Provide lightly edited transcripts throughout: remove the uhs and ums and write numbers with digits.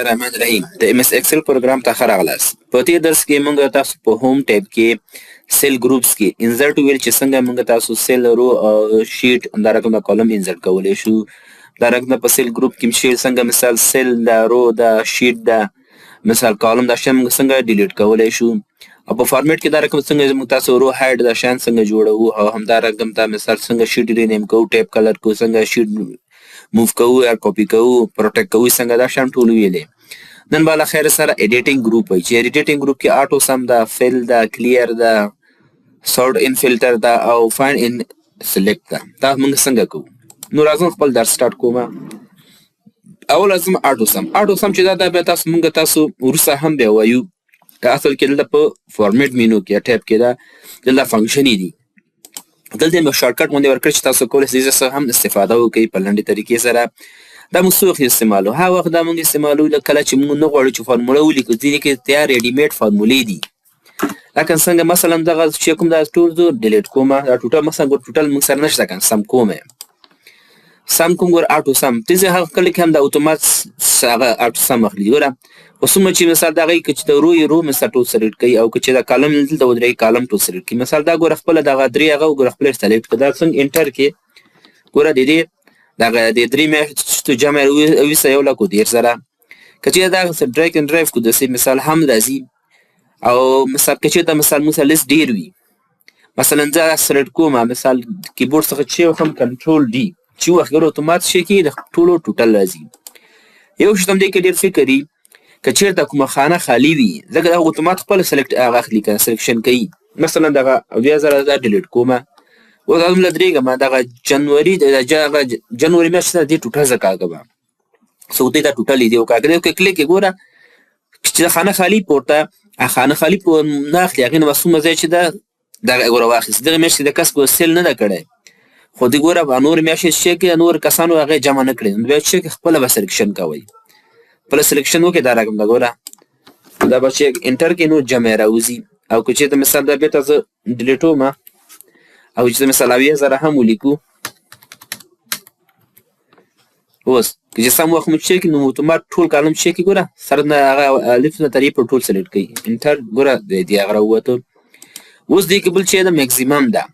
الرحمن الرحیم. د MS Excel پروګرام ته ښه راغلاست. په تېر درس کې موږ تاسو په home tab کې cell groups کې insert ویل چې څنګه موږ تاسو cell، row او sheet، همدا رقم د column insert کولی شو. دا رقم په cell group کې شي څنګه مثال cell دا، row دا، sheet دا، مثال column دا شی موږ څنګه delete کولی شو، او په فارمیټ کې دا رقم څنګه موږ تاسو row hide دا شیان څنګه جوړوو، او همدا رقم ته مثال څنګه sheet rename کوو، tab color کوو، څنګه sheet move کوو یا کاپي کوو، protect کوو څنګه، دا شیان ټول ویلې. نن به له خیر سره editing group وي چې editing group کې auto sum ده، fill ده، clear ده، sort and filter ده او find and select ده. دا موږ څنګه کوو؟ نو راځم خپل درس سٹارټ کوم. اول لازم auto sum. Auto sum چې دا بیا تاسو موږ تاسو وروسته هم بیا وایو. اصل کې دلته په format menu کې tab کې دا دلته function دي. دلته مې shortcut باندې ورکړ چې تاسو کولی شئ څخه هم استفاده وکړئ په لنډې طریقې سره. دا موږ څه وخت استعمالو؟ هغه وخت دا موږ استعمالو کله چې موږ نه غواړو چې فارموله ولیکو. ځینې کې تیار ready-made فارمولې دي، لکه څنګه مثلا دغه چې کوم دا ټول زه delete کوم. دا total مثلا ګور total موږ سره نشته کنه. سم کوم، سم کوم، ګور auto sum تیزه هغه کله کې هم د اتومات هغه auto sum اخلي. ګوره اوس څومره چې مثال دغه کې چې د row row مثال ټول select کوي، او که چې دا column دلته ودرېږي column ټول select کوي. مثال دا ګوره خپله دغه درې هغه وګوره خپله select کړه. دا څنګه enter کې ګوره د دې دغه د درې میاشتو جمع ویسه 1,30,000. که چېرې دا drag and drop کو داسې مثال هم راځي. او مثال که چېرته مثال موږ سره لیست ډېر وي، مثلا زه select کوم، مثال کیبورډ څخه چې وخم control D چې وخت ګوره اتومات شي کې د ټولو total راځي. یو شی هم دې کې ډېر فکري، که چېرته کومه خانه خالي وي، ځکه دا اتومات خپل select هغه اخلي که selection کوي. مثلا دغه 70,000 دا delete کوم، اوس هم له درېږم دغه جنوري، دغه جنوري میاشت دې total زه کاږم، څو دې دا total دی وکاږه. که کلیک ګوره چې خانه خالي پورته خانه خالي په نه اخلي، هغې نه څومره ځای چې ده دغه ګوره واخیست. دغه میاشت د کس کو sale نه ده کړی، خو دې ګوره نور میاشتې چې کې نور کسانو هغې جمع نه کړې، نو بیا چې خپله به selection کوئ، خپله selection وکړئ. دا رقم ده ګوره دا به چې enter کې نو جمع راوځي. او که چېرته مثال دا بېرته زه delete وم او چې مثال 70,000 هم ولیکو، اوس که چې سم وخت مو چې کې نو اتومات ټول column چې کې ګوره سره نه هغه الف نه تر په ټول select کوي. enter ګوره د دې هغه راووتو. اوس دې کې بل چې ده maximum ده،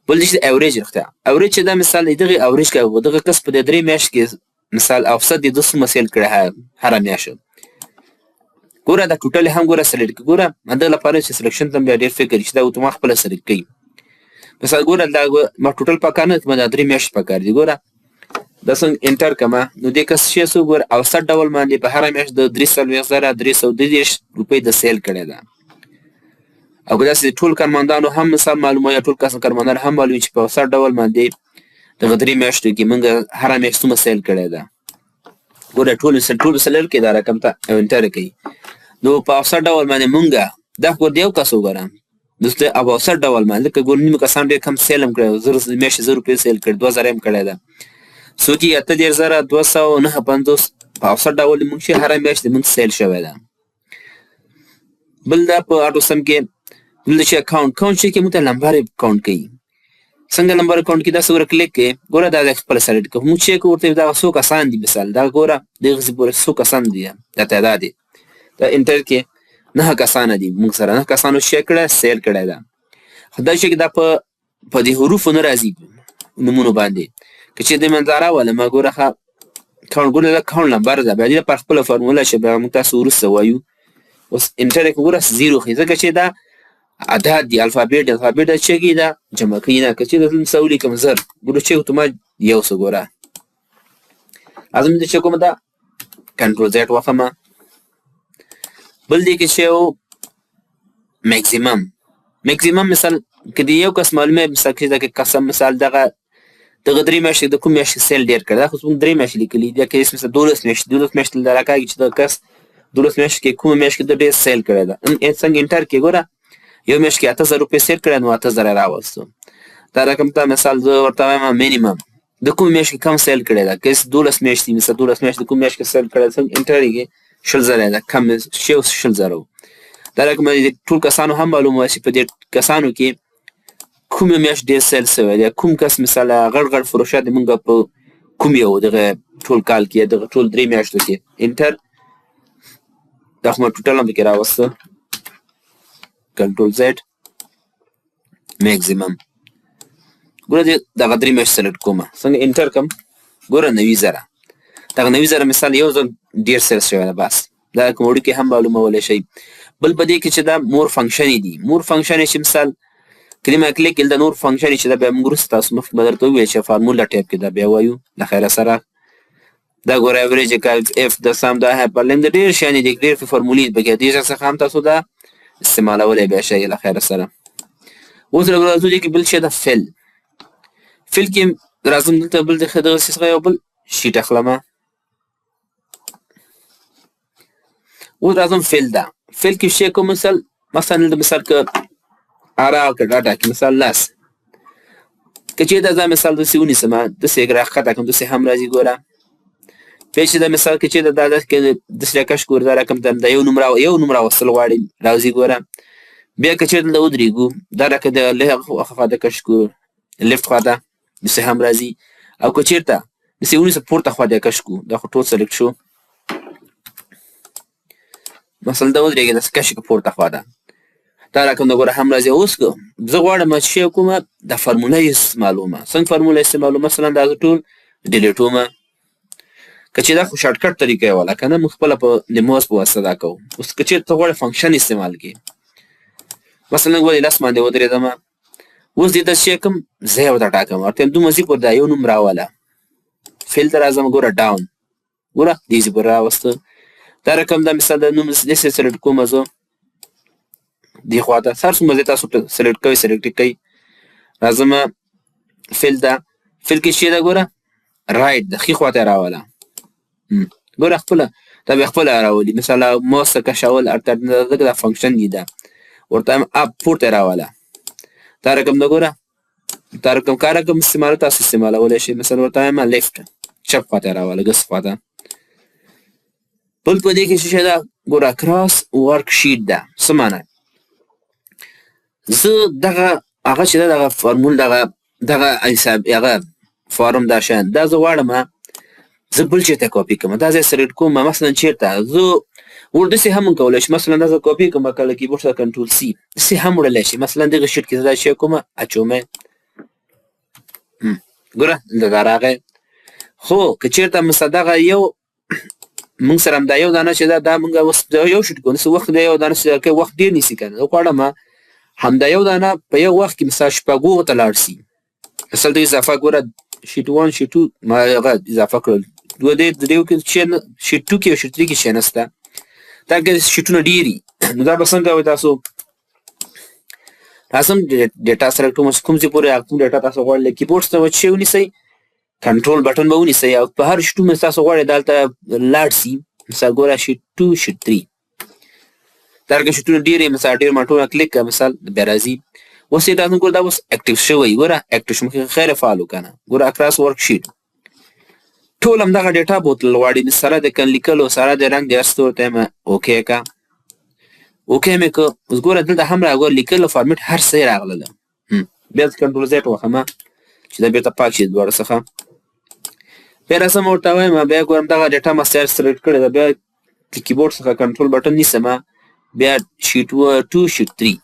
بل چې average رښتیا average چې دا مثال دغه average کوي دغه کس په دې درې میاشت کې مثال اوسط د څومره sale کړی هره میاشت. ګوره دا total هم ګوره select کوي. ګوره د لپاره چې selection ته بیا ډېر فکر چې دا اتومات خپله select کوي. مثال ګوره دا ما total پکار نه، ما دا درې میاشتې پکار دي. ګوره دا څنګه enter کمه نو دې کس شی څو ګوره اوسط ډول باندې په هره میاشت د 43,332 روپۍ د sale کړی ده. او که داسې ټول کارمندانو هم مثال معلومه یا ټول کس کارمندان هم معلومي چې په اوسط ډول باندې دغه درې میاشتو کې موږ هره میاشت څومره sale کړی ده. ګوره ټول ټول select کوي دا رقم ته او enter کوي. نو په اوسط ډول باندې مونږ دا خو د یو کس وګوره دلته او اوسط ډول باندې لکه ګور نیمه کسان ډېر کم sale هم کړی، زر میاشتې 1,000 روپۍ sale کړی، 2,000 هم کړی ده. څوک یې 38,259 په اوسط ډول موږ چې هره میاشت موږ sale شوی ده. بل دا په auto sum کې بل چې count، count چې کې موږ ته number count کوي. څنګه number count کوي؟ داسې ګوره کلیک کوي، ګوره دا خپل select کوي. موږ چې ورته دا څو کسان دي، مثال دا ګوره دغه څه پورې څو کسان دي، دا تعداد دی. دا enter کې نهه کسان دي، موږ سره نهه کسانو چې کړی sale کړی ده. خو دا چې دا په دې حروفو نه راځي نومونو باندې. که چې د منظره وله ما ګوره ښه count ګوره دا count number ده، بیا دې پر خپله فارموله چې بیا موږ تاسو وروسته وایو. اوس enter کې ګوره zero ښیي، ځکه چې دا اعداد دي، alphabet دی، alphabet چې کوي دا جمع کوي نه. که چې دلته مثال ولیکم زر ګوره چې اتومات یو څه ګوره اعظم دې چې کوم دا control Z وخمه. بل دې کې چې یو maximum، maximum مثال که د یو کس معلومه مثال کې دا قسم مثال دغه دغه درې میاشتې د کوم میاشتې sale ډېر کړی، دا خو موږ درې میاشتې لیکلي دي. که مثال 12 میاشتې، 12 میاشتې دا راکاږي چې دغه کس 12 میاشتې کې کومه میاشت کې د ډېر sale کړی ده. څنګه enter کې ګوره یو میاشت کې 8,000 روپۍ sale کړی، نو 8,000 یې راوستو. دا رقم ته مثال زه ورته وایم minimum د کوم میاشت کې کم sale کړی ده، که 12 میاشتې مثال 12 میاشتې د کوم میاشت کې sale کړی، څنګه enter کې 20,000 ده، کم شی اوس 20,000 و. دا رقم د ټول کسانو هم معلومه چې په دې کسانو کې کومه میاشت ډېر sale شوی دی، کوم کس مثال غټ غټ فروشات موږ په کوم یو دغه ټول کال کې دغه ټول درې میاشتو کې enter. دا خو ما ټوټل هم پکې راوسته. کنټرول زیډ میکسیمم. ګوره دې دغه درې میاشتې سلیکټ کوم، څنګه انټر کم، ګوره 90,000. دغه 90,000 مثال یو ځل ډېر سیل شوی ده. بس دا کوم وړوکی هم معلومولی شئ. بل په دې کې چې دا مور فنکشن دي، مور فنکشن چې مثال کلمه کلیک کړئ، دا نور فنکشن چې دا بیا موږ وروسته تاسو مخکې به درته وویل چې فارموله ټیپ کې دا بیا وایو له خیره سره. دا ګوره ایوریج اف د سم دا هایپرلینک د ډېر شیان دي، ډېر فارمولې پکې دي، دې څخه هم تاسو دا استعمالولی بیا شئ له خیره سره. اوس راځو دې کې بل شی د فل. فل کې راځم دلته بل د دغه څخه یو بل شیټ اخلم. اوس راځم فل ده. فل کې شی کوم مثال، مثلا د مثال که ارا که ډاټا کې مثال لاس که چېرته دا مثال داسې ونیسم، داسې یې راښکته کړم، داسې هم راځي. ګوره بیا چې دا مثال که چېرته دا داسې راکش کړو، دا رقم ته دا یو نوم راوستل غواړي راځي. ګوره بیا که چېرته دلته ودرېږو، دا رقم د خوا ته کش کړو، لیفټ خوا ته داسې هم راځي. او که چېرته داسې ونیسو پورته خوا ته کش کړو، دا خو ټول سلیکټ شو. مثلا دا ودرېږي داسې کش کړو پورته خوا ته، دا رقم د ګوره هم راځي. اوس که زه غواړم چې شی کومه دا فارموله یې استعمالوم، څنګه فارموله استعمالوم؟ مثلا دا زه ټول ډیلیټوم، که چې دا خو شارټکټ طریقه یې وله که نه، موږ خپله په د موس په واسطه دا کوو. اوس که چېرته ته غواړې فنکشن استعمال کړې، مثلا ولې لاس باندې ودرېدم، اوس دې ته شی کوم ځای ورته ټاکم، ورته وایم دومره ځای پورې دا یو نوم راوله. فیل ته راځم، ګوره ډاون، ګوره دې ځای پورې راوسته. دا رقم دا مثال د نوم داسې سلیکټ کوم زه دې خوا ته، هر څومره ځای تاسو سلیکټ کوئ سلیکټ یې کوئ. راځم فیل ته، فیل کې شی ده ګوره رایټ د ښي خوا ته یې راوله. ګوره خپله دا بیا خپله راولي. مثلا موس ته کشول ورته ځکه دا فنکشن دی، دا ورته وایم اپ پورته یې راوله. دا رقم ده ګوره، دا رقم کار رقم استعمال تاسو استعمالولی شئ. مثلا ورته وایم لیفټ چپ خوا ته یې راوله، ګس خوا ته. بل په دې کې څه شی ده ګوره کراس ورک شیټ ده. څه معنی؟ زه دغه هغه چې ده دغه فارمول دغه دغه حساب هغه فارم دا شیان دا زه غواړم زه بل چېرته کاپي کړم، دا ځای سلیکټ کوم. مثلا چېرته زه ور داسې هم کولی شم، مثلا دا زه کاپي کړم کله کیبورډ سره کنټرول سي داسې هم وړلی شي. مثلا دغه شیټ کې زه دا شی کوم اچوم، ګوره دلته دا راغی. خو که چېرته مثلا دغه یو موږ سره همدا یو دانه چې ده دا موږ اوس یو شیټ کوو، څه وخت دی یو دانه چې که وخت ډېر نیسي که نه، زه غواړم همدا یو دانه په یو وخت کې مثلا شپږو ته لاړ سي. مثلا د اضافه ګوره شیټ 1 شیټ 2 ما هغه اضافه کړل، دوه دې درېو کې شی نه، شیټ 2 کې او شیټ 3 کې شی نشته، دا که شیټونه ډېر دي نو دا به څنګه وي؟ تاسو راځم ډیټا سلیکټ کوم، کوم ځای پورې کوم ډیټا تاسو غواړئ له کیبورډ څخه به شی ونیسئ، کنټرول بټن به ونیسئ او په هر شیټ باندې تاسو غواړئ دلته لاړ سي. مثال ګوره شیټ 2 شیټ 3 دا رقم شیټونه ډېر یې، مثال ډېر مټونه کلیک کړه، مثال بیا راځي. اوس یې دا ګوره دا اوس اکټیو شوی، ګوره اکټیو شو، مخکې غیر فعال و که نه. ګوره اکراس ورک شیټ ټول همدغه ډیټا بوتل غواړي، سره د کن لیکلو سره د رنګ د هر څه ورته وایم اوکی که اوکی مې که. اوس ګوره دلته هم را ګوره لیکلو فارمیټ هر څه یې راغلل. بیا کنټرول زیډ وخمه چې دا بیرته پاک شي دواړو څخه. بیا راځم ورته وایم بیا ګورم دغه ډیټا ما سر سلیکټ کړې ده، بیا د کیبورډ څخه کنټرول بټن نیسم، بیا شیټ 2 شیټ 3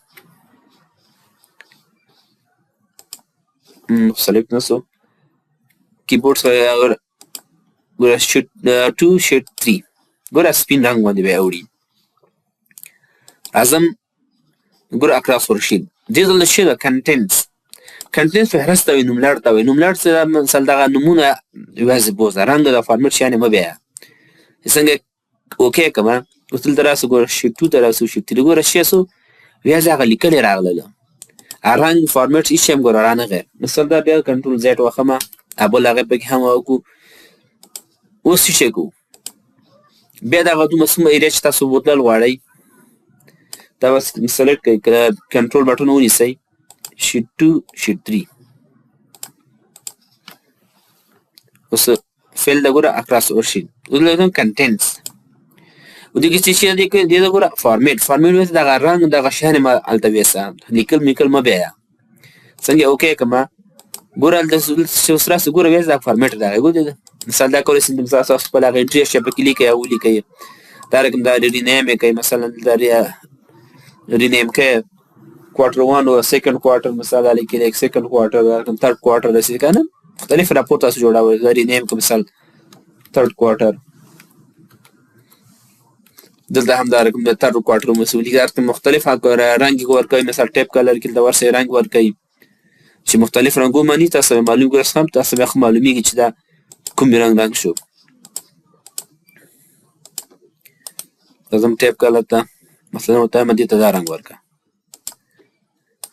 سلیکټ نه سو، کیبورډ څخه ګوره شیټ 2 شیټ 3 ګوره سپین رنګ باندې بیا اوړي. راځم ګوره اکراس ورک شیټ دې ځل څه ده کنټینټس، کنټینټس فهرست ته وایي، نوملړ ته وایي. نوملړ څه ده؟ مثال دغه نومونه یوازې بوځه، رنګ د فارمیټ شیان یې مه بیایه. څنګه اوکی کړم، اوس دلته راسو ګوره شیټ 2 ته راسو شیټ 3 ګوره شی سو یوازې هغه لیکلې راغلله، رنګ فارمیټ هېڅ شی هم ګوره رانغی. مثال دا بیا کنټرول زیډ وخمه بل هغه پکې هم وکړو. اوس څه شی کوو؟ بیا دغه دومره څومره ایریا چې تاسو بوتلل غواړئ دا بس سلیکټ کړئ، کنټرول بټن ونیسئ، شیټ 2 شیټ 3 اوس فیل د ګوره اکراس ورک شیټ اوس لږ کنټینټس او دې کې څه شی دی؟ دې د ګوره فارمیټ، فارمیټ وایي دغه رنګ دغه شیان ما هلته ویسه، لیکل میکل مه بیایه. څنګه اوکی کړم ګوره هلته چې اوس راسي ګوره ویسه دا فارمیټ راغی. ګوره مثال دا کولی شئ مثال تاسو خپل هغه انټري شی پکې لیکئ او ولیکئ. دا رقم دا rename یې کوي، مثلا دا rename کوي quarter 1 او second quarter، مثلا لیکي second quarter، دا رقم third quarter داسې که نه، مختلف راپور تاسو جوړوئ. دا rename کوم، مثال third quarter، دلته هم دا رقم د third quarter مسؤلیت، دا رقم مختلف رنګ ورکوي. مثال tab color کې دلته ورسره رنګ ورکوي چې مختلف رنګو معنی تاسو معلوم ګرځي، هم تاسو به معلومیږي چې دا کوم رنګ رنګ شو. لازم tab color ته مثلا ورته ما دې ته دا رنګ ورکړه،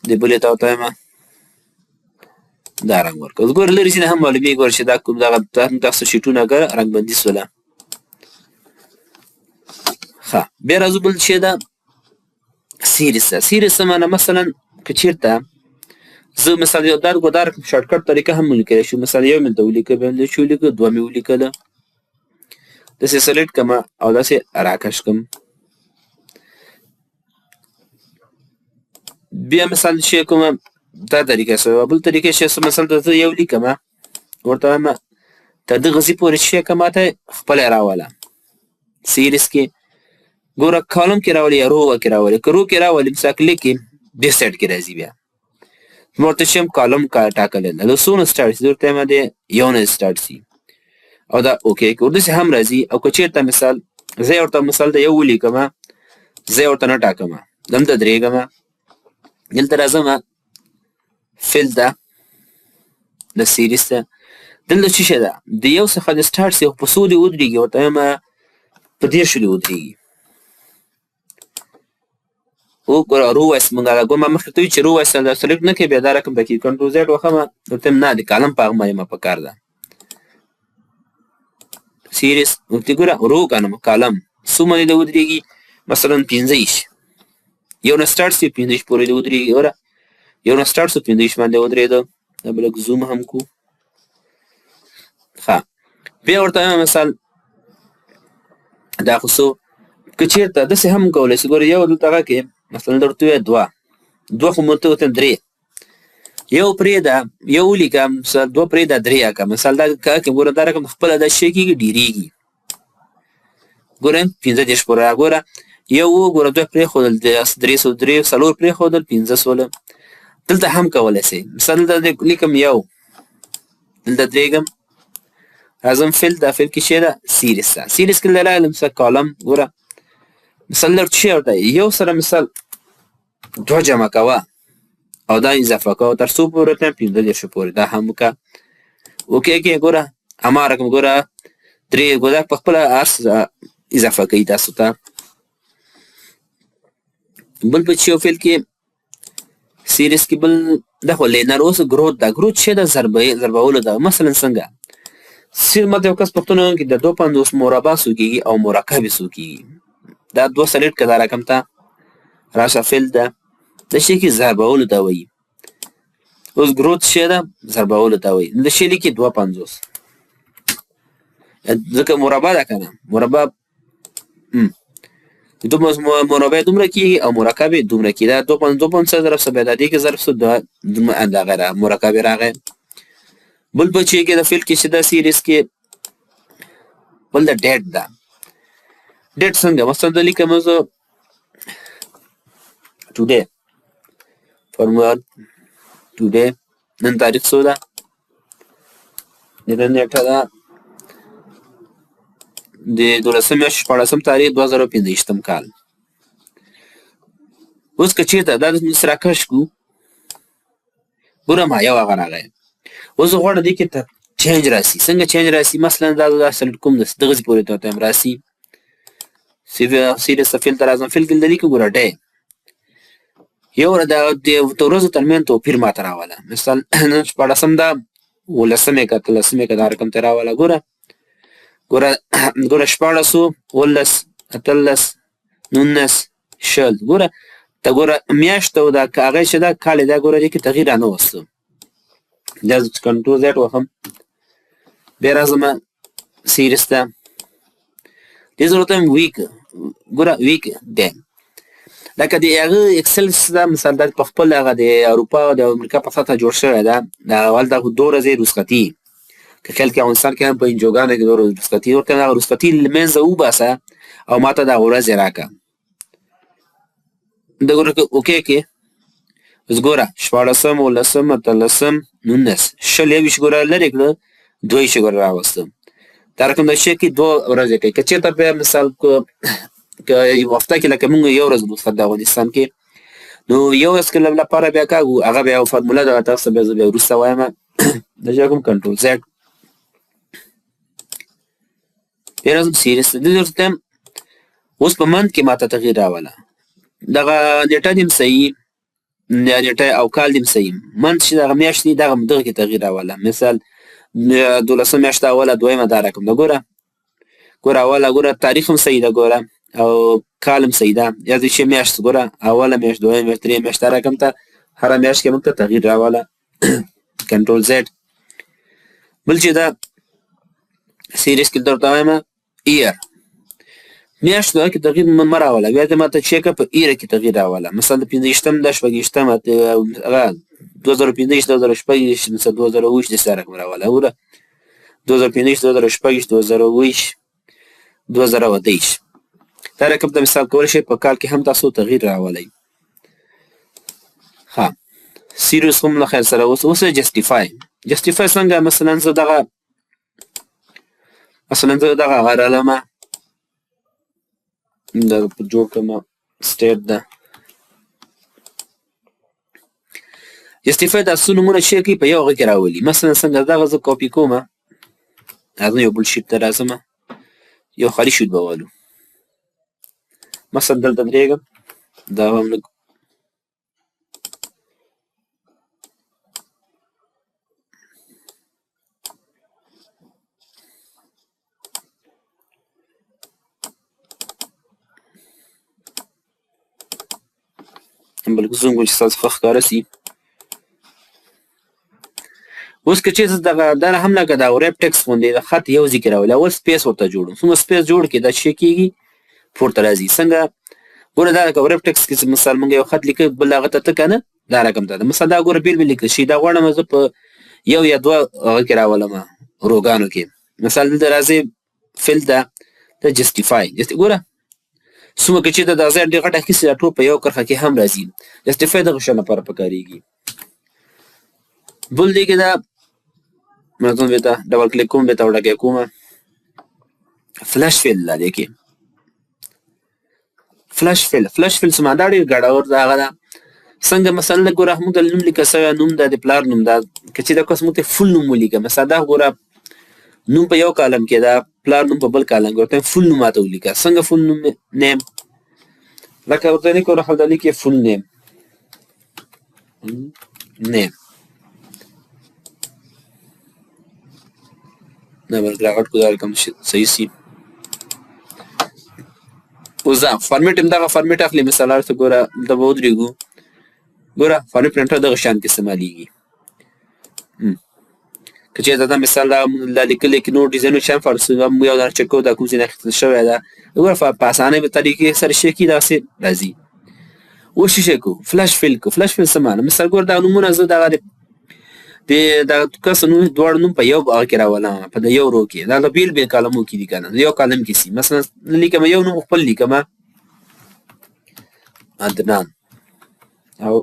دې بلې ته ورته ما دا رنګ ورکړه. اوس ګوره لرې ځینې هم معلومیږي ګوره چې دا کوم دغه تاسو شیټونه ګوره رنګ بندي سوله. ښه، بیا راځو بل شی ده series ده. series څه معنی؟ مثلا که چېرته زه مثال یو دا دا shortcut طریقه هم ولیکلی شو. مثلا یو مې دلته ولیکه، بیا مې چې ولیکه، دوه مې ولیکله، داسې select کړم او داسې راکش کړم. بیا مثال چې کومه دا طریقه سره بل طریقه چې مثال ته زه یو لیکم ورته وایم تر دغه ځای پورې چې که ماته خپله راوله series کې ګوره column کې راولي یا row کې راولي. که row کې راولي مثال کلیک کې دې side کې راځي، بیا ورته چې هم column ټاکلی ده له څو نه start سي، ورته وایم د یو نه start سي او دا okay کې ورته هم راځي. او که چېرته مثال زه ورته مثال د یو ولیکم، زه ورته نه ټاکم، دلته درېږم، دلته راځم fill ده د series ده، دلته څه شی ده د یو څخه د start سي په څو دې ودرېږي، ورته وایم په دېرشو دې ودرېږي. وګوره row wise مونږ هغه ګوره ما مخکې ته ویل چې row wise دا select نه کوي، بیا دا رقم پکې control Z وښم، ورته وایم نه د column په هغه باندې ما په کار ده series. ورته ګوره row که نه column څومره دې ودرېږي، مثلا 25، یو نه start سي 25 پورې دې ودرېږي. ګوره یو نه start سو 25 باندې ودرېده. دا به لږ zoom هم کو. ښه، بیا ورته وایم مثال دا خو څو که چېرته داسې هم کولی شي. ګوره یو دلته هغه کې مثلا درته ووایه دوه، دوه خو مو ته ورته درې، یو پرېږده یو ولیکه، مثال دوه پرېږده درې کړه. مثال دا کې ګوره دا رقم خپله دا شی کېږي ډېرېږي. ګوره 35 پورې ګوره یو وګوره دوه پرېښودل درې سو درې څلور پرېښودل پنځه سوله. دلته هم کولی شئ. مثال دلته لیکم یو، دلته درېږم، راځم fill ده، fill کې شی ده series ده، series کې راغلم مثال column. ګوره مثال درته شی ورته یو سره مثال دوه جمع کوه او دا اضافه کوه تر څو پورې ته 35 پورې، دا هم وکړه. okay کې ګوره اما رقم ګوره درې، ګوره په خپله هر څه اضافه کوي تاسو ته. بل په چې یو fill کې series کې بل دا خو linear اوس growth ده. growth چې ده ضربولو ده. مثلا څنګه سیر ماته یو کس پوښتنه وکړي د 52 مربع څو کېږي او مرکب څو کېږي، دا دوه select که دا رقم ته راشه fill ده، د شي کې ضربولو ته وایي. اوس growth شی ده ضربولو ته وایي، د شي لیکي 52 ځکه مربع ده که نه، مربع مربع دومره کېږي او مرکب یې دومره کېږي. دا 2.5 ضرب څه بیا دا دې کې ضرب څه دومره دغه مرکب یې راغی. بل په چې کې د fill کې چې دا series کې بل د date ده. date څنګه مثلا د لیکم زه today format today نن تاریخ څو ده، نن نیټه ده د دولسم میاشتې شپاړسم تاریخ 2025 کال. اوس که چېرته دا موږ سره کش کړو ګوره ما یو هغه راغی. اوس زه غواړم دې کې ته change راسي. څنګه change راسي؟ مثلا دا زه select کوم دغه ځای پورې ته هم راسي series fill ته راځم، fill کې دلته لیکم ګوره day یو د ورځو ترمنځ توپیر ماته راوله. مثال نن شپاړسم ده، ولسم یې که اتلسم یې که دا رقم ته راوله. ګوره ګوره ګوره 16 17 18 19 20، ګوره ته ګوره میاشت او دا هغه چې دا کال دا ګوره دې کې تغییر رانه وستو. دا زه control Z وهم، بیا راځم series ته، دې زه ورته وایم week. ګوره week دی لکه د هغه Excel دا مثال دا په خپل هغه د اروپا او د امریکا په سطح جوړ شوی ده. دا هلته خو دوه ورځې رخصتي که خیال کې افغانستان کې هم په انجوګانو کې دوه ورځې رخصتي ورته هغه رخصتي له منځه وباسه او ماته دا ورځ راکه. د ګوره okay کې اوس ګوره شپاړسم، اولسم، اتلسم، 19، 20، 21 ګوره لرې کړه، 22 ګوره راوستم. دا رقم د شي کې دوه ورځې کوي. که چېرته بیا مثال که یو هفته کې لکه موږ یو ورځ رخصت د افغانستان کې، نو یو ورځ کې لپاره بیا کاږو، هغه بیا یو فارموله ده، تاسو بیا زه بیا وروسته وایم. د ژبه کوم کنټرول زیډ، بیا راځم سیریس د دې ورته. اوس په منځ کې ماته تغییر راوله، دغه نیټه دې هم صحیح، نیټه او کال دې هم صحیح، منځ چې دغه میاشت دي دغه دغه کې تغییر راوله. مثال دولسم میاشت اوله دویمه دا رقم ده، ګوره ګوره اوله، ګوره تاریخ هم صحیح ده، ګوره او کال هم صحیح ده، یا د شی میاشت ګوره اوله میاشت، دویمه میاشت، درېیمه میاشت، دا رقم ته هره میاشت کې موږ ته تغییر راوله. کنټرول زیډ. بل چې دا سیریس کې درته وایم ایر میاشت ده کې تغییر مه راوله، بیا دې ماته چې که په ایر کې تغییر راوله. مثلا د 25م د 26م هغه 2025، 2026، مثلا 2020 داسې رقم راوله. وګوره 2025، 2026، 2020، 2023 دا رقم ته مثال کولی شئ په کال کې هم تاسو تغییر راولئ. ښه سیریس هم له خیر سره. اوس اوس جسټیفای، جسټیفای څنګه؟ مثلا زه دغه مثلا زه دغه هغه رالمه دا جوړ کړم سټیټ ده. جسټیفای دا څو نمونه چې کوي په یو هغه کې راولي. مثلا څنګه دغه زه کاپي کوم، راځم یو بل شیټ ته راځم، یو خالي شیټ به والو. مثلا دلته درېږم، دا هم لږ بلکې زوم کوم چې ستاسو ښه ښکاره سي. اوس که چېرته دغه دا هم لکه دا wrap text غوندې د خط یو ځای کې راولي، اول space ورته جوړوم، څومره space جوړ کړي دا چې کېږي پورته راځي. څنګه ګوره دا لکه wrap text کې مثال موږ یو خط لیکو بل هغه ته ته که نه دا رقم ته مثال دا ګوره بېل بېل لیکل شي. دا غواړم زه په یو یا دوه هغه کې راولم row ګانو کې. مثال دلته راځي fill ده ته justify، ګوره څومره که چېرته دا ځای ډېر غټ اخیستی دا ټول په یو کرښه کې هم راځي. justify دغه شیان لپاره پکارېږي. بل دې کې دا راځم بېرته double click کوم، بېرته وړاندې کوم flash fill ده. دې کې flash fill، flash fill څه معنی؟ دا ډېر ګډور ده هغه ده. څنګه مثلا لږ ګوره موږ ته نوم لیکل سوی، نوم ده د پلار نوم ده، که چېرې دا کس موږ ته full نوم ولیکه، مثلا دا ګوره نوم په یو column کې ده، پلار نوم په بل column کې، ورته full نوم ماته ولیکه. څنګه full نوم name لکه ورته لیکو هلته لیکې full name name نه بلکې راغټ کو دا رقم صحیح سي. اوس دا format هم دغه format اخلي. مثال هر څه ګوره دلته به ودرېږو، ګوره format printer دغه شان کې استعمالېږي. که چېرته دا مثال دا دا لیکلی کې نور ډیزاینونه چې هم فرض کړو، موږ یو دانه چک کوو دا کوم ځای نه اخیستل شوی ده، ګوره په اسانۍ به طریقې سره شی کېږي دغسې راځي. اوس څه شی کوو؟ flash fill کوو. flash fill څه معنی؟ مثال ګوره دا نومونه زه دغه د دغه کس نوم دواړه نوم په یو هغه کې راولم، په د یو row کې، دا د بېل بېل column و کې دي که نه، یو column کې سي. مثلا لیکم یو نوم خپل لیکم عدنان او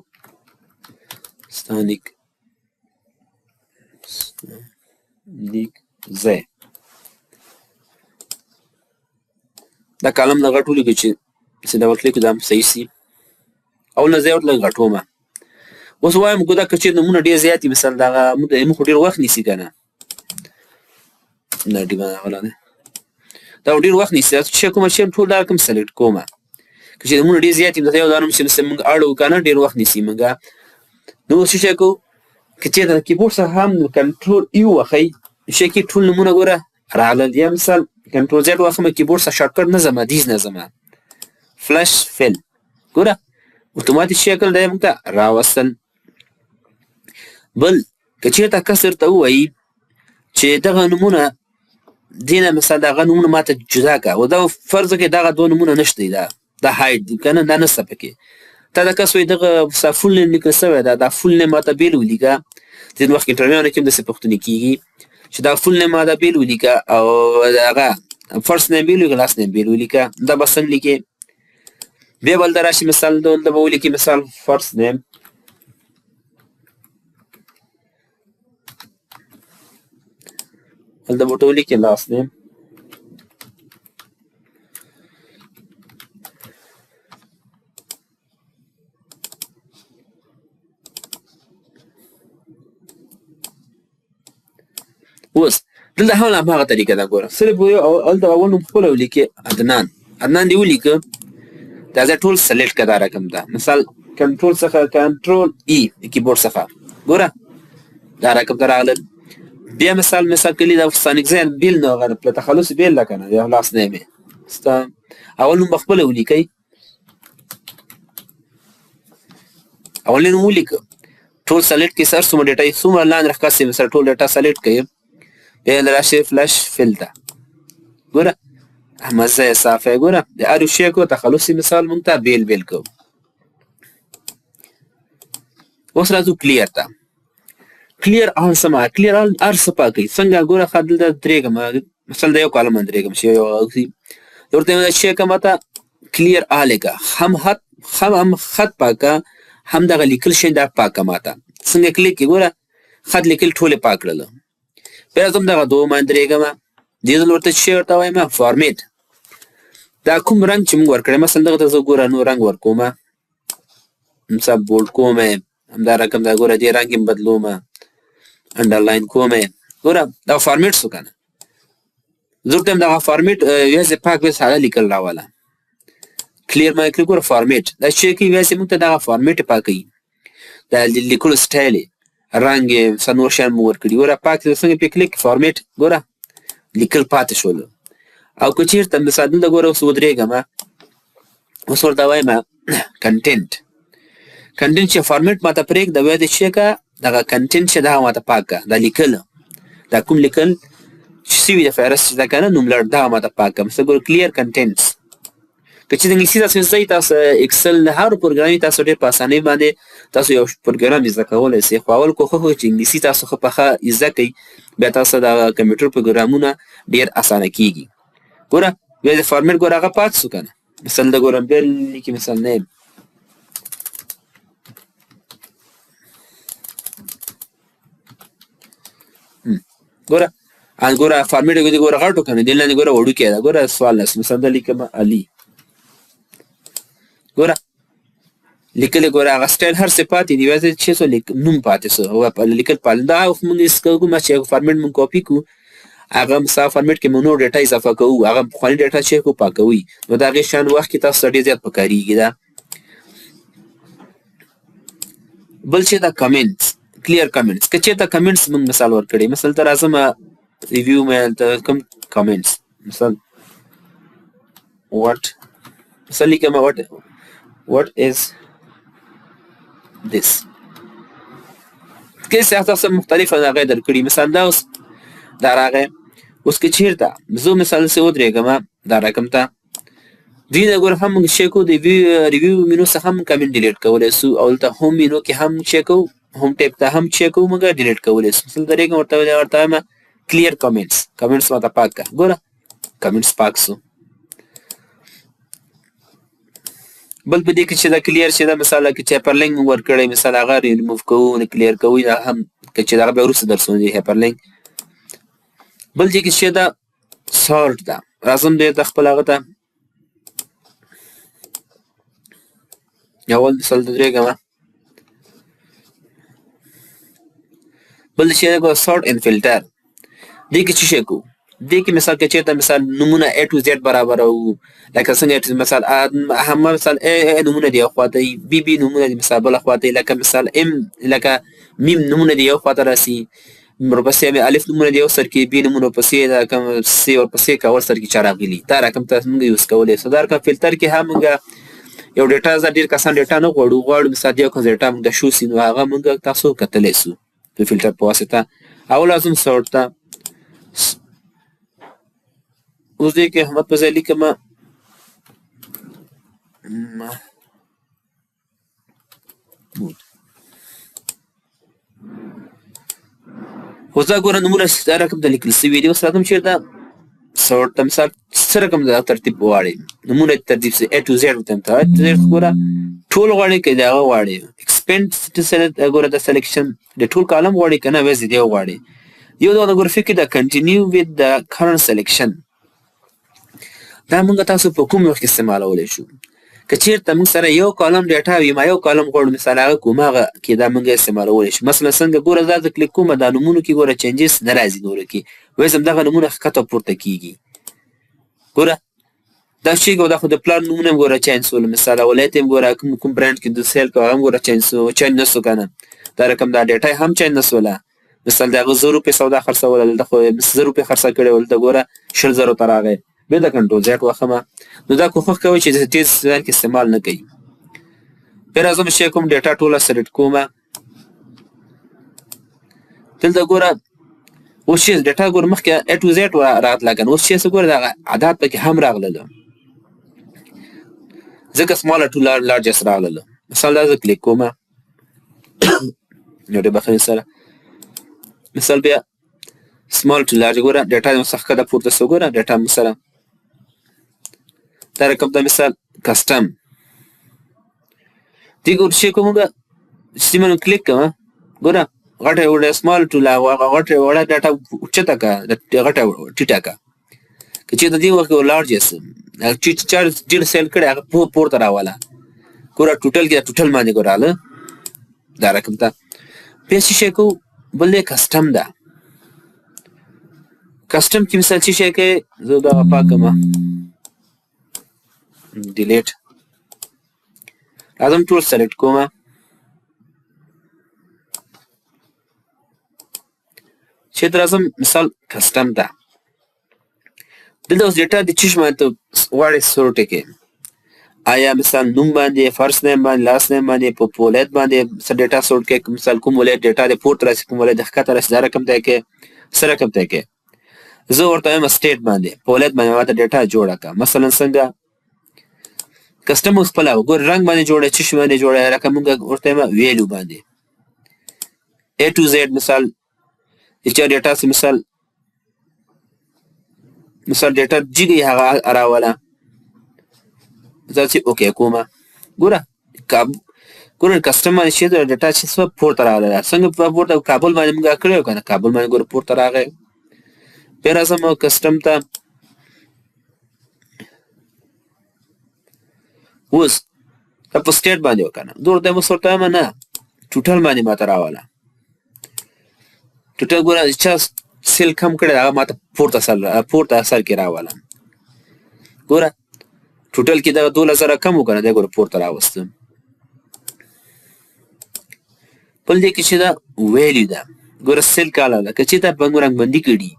ستانیک لیک زی، دا column له غټ ولیکو چې double click دا هم صحیح سي، او نه زه ورته لږ غټوم. اوس وایم ګوره که چېرې نومونه ډېر زیات دي، مثلا دغه موږ خو ډېر وخت نیسي که نه، دا ډېر غلا دی، دا ډېر وخت نیسي. چې کوم شی ټول دا کوم select کوم، که چېرې نومونه ډېر زیات دي، مثلا یو دا نوم چې مثلا موږ اړو که نه ډېر وخت نیسي موږ. نو اوس څه شی کوو؟ که چېرته د کیبورډ څخه هم کنټرول E ووهئ، شی کې ټول نومونه ګوره راغلل. یا مثال control Z واخلم، کیبورډ څخه shortcut نه ځم، دیز نه ځم، flash fill ګوره اتوماتیک شکل دی موږ ته راوستل. بل که چېرته کس درته ووایي چې دغه نومونه دینه مثلا دغه نومونه ماته جدا که، او دا فرض کړئ دغه دوه نومونه نشته دي، دا hide دي که نه، دا نشته پکې. تا دا کس وایي دغه full name لیکل سوی ده، دا full name ماته بېل ولیکه. ځینې وخت انټرویو کې هم داسې پوښتنې کېږي چې دا full name ماته بېل ولیکه او هغه فرست نیم بیل ولیکه، لاست نیم بیل ولیکه. دا به څنګه لیکې؟ بیا بل ته راشي، مثال دلته به ولیکې مثال فرست نیم، دلته به ورته ولیکې لاست نیم. اوس دلته هم هماغه طریقه ده، ګوره صرف یو هلته اول نوم خپله ولیکې عدنان، عدنان دې ولیکه. دا ځای ټول سلیکټ که دا رقم ده، مثال کنټرول څخه کنټرول ای د کیبورډ څخه ګوره دا رقم ته راغلل. بیا مثال کلی دا سانکزی بیل نو هغه په تخلص بیل ده که نه، یو لاس نیم یې ستا اول نوم به خپله ولیکئ، اول نوم ولیکه، ټول سلیکټ کې سر څومره ډیټا یې څومره لاندې راښکته سي سره ټول ډیټا سلیکټ کړئ. بیا راشي فلش فل ته، ګوره احمدزی صافی، ګوره د هر یو شی کو تخلص یې مثال مونږ ته بیل بیل کو. اوس راځو کلیر ته. کلیر آل څه معنا؟ کلیر آل هر څه پاکوي. څنګه؟ ګوره ښه دلته درېږم، مثال د یو کالم باندې درېږم چې یو ورته شی کوم ته کلیر آل یې که، هم خط، هم خط پاکه، هم دغه لیکل شی دا پاکه ماته. څنګه کلیک کې ګوره خط لیکل ټول یې پاک کړل. بیا راځم دغه دوه باندې درېږم، دې ځل ورته چې ورته وایم فارمیټ، دا کوم رنګ چې موږ ورکړی، مثلا دغه ته زه ګوره نو رنګ ورکوم، مثلا بولډ کوم یې، همدا رقم دا ګوره دې رنګ یې بدلوم، انډرلاین کوم یې، ګوره دا فارمیټ څه که نه. زه ورته وایم دغه فارمیټ یوازې پاک وي، ساده لیکل راوله. کلیر ما کړی، ګوره فارمیټ دا چې کوي یوازې موږ ته دغه فارمیټ پاکوي، دا لیکلو سټایل یې، رنګ یې، څه نور شیان مو ورکړي. ګوره پاک څنګه پې کلیک فارمیټ، ګوره لیکل پاتې شول. او که چېرته مثال دلته ګوره اوس ودرېږم، اوس ورته وایم کنټینټ، کنټینټ چې فارمیټ ماته پرېږده، وایي دې چې که دغه کنټینټ چې دغه ماته پاک کړه، دا لیکل دا کوم لیکل چې څه وي د فهرست چې ده که نه نوملړ، دغه ماته پاک کړه. مثلا ګوره کلیر کنټینټس، که چې د انګلیسي تاسو زده تاسو اکسل هر پروګرام تاسو ډېر په اسانۍ باندې تاسو یو پروګرام زده کولی شئ. خو اول کوښښ وکړئ چې انګلیسي تاسو ښه پخه زده کړئ، بیا تاسو د کمپیوټر پروګرامونه ډېر اسانه کیږي. ګوره بیا د فارمیټ ګوره هغه پاتې شو که نه. مثلا د ګوره بیا لیکي مثلا نیم، ګوره ان ګوره فارمیټ ګوره ګوره غټو که نه، دې لاندې ګوره وړوکی ده، ګوره سوال لس مثلا دا لیکم علي، ګوره لیکل ګوره هغه سټایل هر څه پاتې دی، یوازې چې څه لیک نوم پاتې سو، هغه په لیکل پاتې. دا خو موږ یې کوو چې فارمیټ موږ کاپي کړو، هغه مثلا فارمیټ کې موږ نور ډیټا اضافه کوو، هغه پخواني ډیټا چې کو پاکوي، نو د هغې شیان وخت کې تاسو ته ډېر زیات پکارېږي. دا بل چې دا کمنټس، کلیر کمنټس، که چېرته کمنټس موږ مثال ورکړی، مثلا ته راځم ریویو مې هلته کوم کمنټس، مثلا what، مثلا لیکم what is this، که څه تاسو مختلفه هغه درکړي. مثلا دا اوس دا راغی، اوس که چېرته زه مثلا څه ودرېږم دا رقم ته دې نه ګوره هم موږ چې کوو د ریویو مینو څخه هم کمنټ ډیلیټ کولی سو، او دلته هوم مینو کې هم چې کوو، هوم ټیپ ته هم چې کوو موږ ډیلیټ کولی سو. مثلا درېږم ورته وایم کلیر کمنټس، کمنټس ماته پاک کړه، ګوره کمنټس پاک سو. بل په دې کې چې دا کلیر چې دا مثال کې چې هایپرلینک موږ ورکړی، مثال هغه ریموو کوو نو کلیر کوو، دا هم که چې دغه بیا وروسته درسونه دي هایپرلینک. بل دې کې چې دا سورټ ده، راځم دې ته خپل هغه ته اول مثال ته درېږم. بل چې دا سورټ ان فلټر، دې کې څه شی کوو؟ دې کې مثال که چېرته مثال نومونه A to Z برابرو، لکه څنګه چې مثال هم مثال A A نومونه دی یو خواته، B B نومونه دی مثال بل خواته، لکه مثال M لکه میم نومونه دی یو خواته راسي، ورپسې مې الف نومونه دی یو سر کې، بي نومونه ورپسې دا کوم سي ورپسې که اول سر کې چا راغلي، دا رقم ته موږ یوز کولی سو. دا رقم فلتر کې هم موږ یو ډیټا ځه ډېر کسان ډیټا نه غواړو، غواړو مثال یو کس ډیټا موږ ته شو سي، نو هغه موږ تاسو کتلی سو د فلتر په واسطه. اول لازم سورټ ته اوس دې کې احمد په ځای لیکم محمود. خو دا ګوره نومونه دا رقم ته لیکل سوي دي. اوس راځم چېرته sort ته مثال څه رقم دا ترتیب غواړي، نمونه ترتیب سي A to Z ورته ته A to Z ګوره ټول غواړي که د هغه غواړي. expand ګوره د selection د ټول column غواړي که نه ویز دی غواړي. یو دا ګوره فکر دا continue with the current selection، دا موږ تاسو په کوم وخت کې استعمالولی شو؟ که چېرته موږ سره یو column data وي، ما یو column غواړو مثال هغه کوم هغه کې دا موږ استعمالولی شو. مثلا څنګه ګوره دا زه کلیک کوم دا نومونو کې ګوره changes نه راځي، نورو کې وایي همدغه نومونه ښکته پورته کېږي. ګوره دا شی دا خو د پلان نومونه هم ګوره change سول، مثال ولایت هم ګوره کوم کوم برانډ کې د sale کوه هغه هم ګوره change سو، change نه سو که نه دا رقم دا data هم change نه سوله. مثال د هغه 1000 روپۍ سودا خرڅوله، دلته خو 1000 روپۍ خرڅه کړې وه، دلته ګوره 20,000 ته راغی. بیا د control Z وخمه. نو دا کوښښ کوئ چې د تیز ځای کې استعمال نه کوي. بیا راځم چې کوم data ټوله select کومه، دلته ګوره اوس چې data ګوره مخکې A to Z راتله که نه، اوس چې څه ګوره دغه اعداد پکې هم راغلل، ځکه small to largest راغلل. مثال دا زه کلیک کومه نو ډېر بخښنې سره، مثال بیا small to large ګوره data مو څخه ښکته پورته سو، ګوره data مو سره دا رقم ته مثال custom دې ګور چې کوم چې مونږ کلیک کوم ګوره غټه وړه small to غټه وړه data اوچته که غټه ټیټه که، که چېرته دې وخت کې largest چې چا ډېر sale کړی هغه پورته راوله. ګوره total کې total باندې ګوره راغله دا رقم ته. بیا څه شی کوو؟ بل دی custom ده. custom کې مثال څه شی کوي؟ زه دا پاک کړم delete، راځم ټول select کوم، چې راځم مثال custom ده. دلته اوس data د چیش باندې ته غواړې sort کړې، آیا مثال نوم باندې، first name باندې، last name باندې، په ولایت باندې څه data sort کړې، مثال کوم ولایت data د پورته راسي کوم ولایت د ښکته راسي، دا رقم ته کې څه رقم ته کې. زه ورته وایم state باندې په ولایت باندې ماته data جوړه کړه. مثلا څنګه custom خپله وګوره رنګ باندې جوړه، چش باندې جوړه، رقم موږ ورته وایم value باندې A to Z. مثال چې data څه مثال مثال data جیګي هغه راوله، زه چې okay کومه ګوره ګوره custom باندې چې data چې څه پورته راغله، څنګه پورته کابل باندې موږ کړی که نه، کابل باندې ګوره پورته راغی. بیا راځم custom ته، اوس دا په state باندې وکنه دور ته مو ورته وایم نه total باندې ماته راوله. total ګوره چا sale کم کړی هغه ماته پورته سر پورته سر کې راوله. ګوره total کې دغه 12,000 کم وکنه دی ګوره پورته راوستم. بل دې کې چې دا value ده ګوره sale کاله ده، که چېرته په رنګ بندي کړي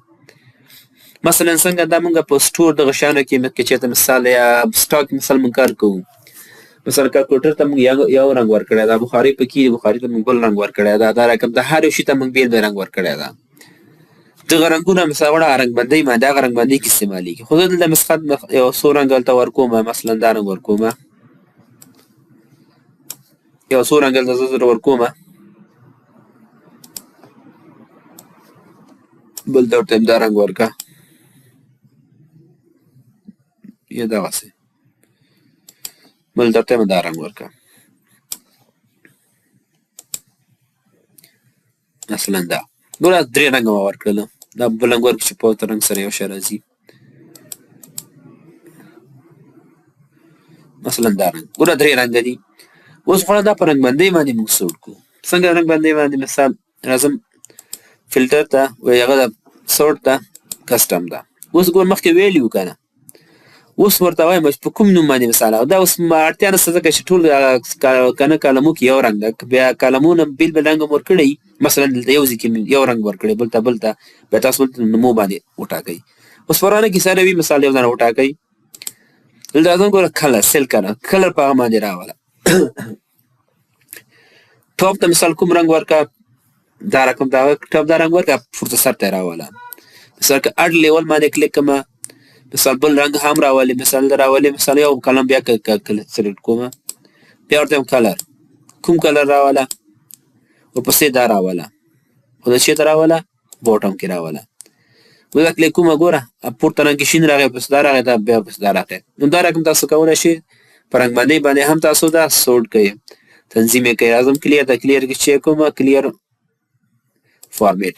مثلا څنګه دا مونږ په store دغه شیانو کې که چېرته مثال یا stock مثال مونږ کار کوو، مثلا کمپیوټر ته مونږ یو رنګ ورکړی ده، بخارۍ پکې بخارۍ ته مونږ بل رنګ ورکړی ده، دا رقم د هر یو شي ته مونږ بېل بېل رنګ ورکړی ده. دغه رنګونه مثلا وړه رنګ بندۍ باندې هغه رنګ بندۍ کې استعمالېږي. خو زه دلته مثلا یو څو رنګ دلته ورکوم، مثلا دا رنګ ورکوم، یو څو رنګ دلته زه ورکوم، بل ته ورته دا رنګ ورکه یا دغسې، بل درته دا رنګ ورکه مثلا دا ګوره درې رنګه ما ورکړل، دا بل رنګ ورکړه چې په رنګ سره یو شی راځي، مثلا دا رنګ ګوره درې رنګه دي. اوس غواړم دا په رنګ بندۍ باندې موږ sort کړو. څنګه رنګ بندۍ باندې؟ مثال راځم فلټر ته وایي هغه sort ته custom ده. اوس ګور مخکې ویلي وو که نه، اوس ورته وایم چې په کوم نوم باندې مثال دا اوس اړتیا نشته ځکه چې ټول که نه کالمو کې یو رنګ ده، بیا کالمونه بېل بېل رنګ هم ورکړی، مثلا دلته یو ځای کې یو رنګ ورکړی بل ته بل ته، بیا تاسو دلته نومو باندې وټاکئ. اوس پرانه کې سره وي مثال یو ځای وټاکئ. دلته راځم ګوره color cell color color په هغه باندې راوله. top ته مثال کوم رنګ ورکه، دا رقم دا top دا رنګ ورکه پورته سر ته راوله. مثال که add label باندې کلیک کړم مثال بل رنګ هم راولي، مثال راولي، مثال یو column بیا select کوم، بیا ورته color کوم color راوله ورپسې دا راوله، خو د چېرته راوله bottom کې راوله. ودا کلیک کوم، ګوره پورته رنګ کې شین راغی، پس دا راغی، دا بیا پس دا راغی. نو دا رقم تاسو کولی شئ په رنګ باندې هم تاسو دا سورټ کوئ، تنظیم یې کوئ. راځم کلیر ته، کلیر کې چې کوم کلیر فارمیټ.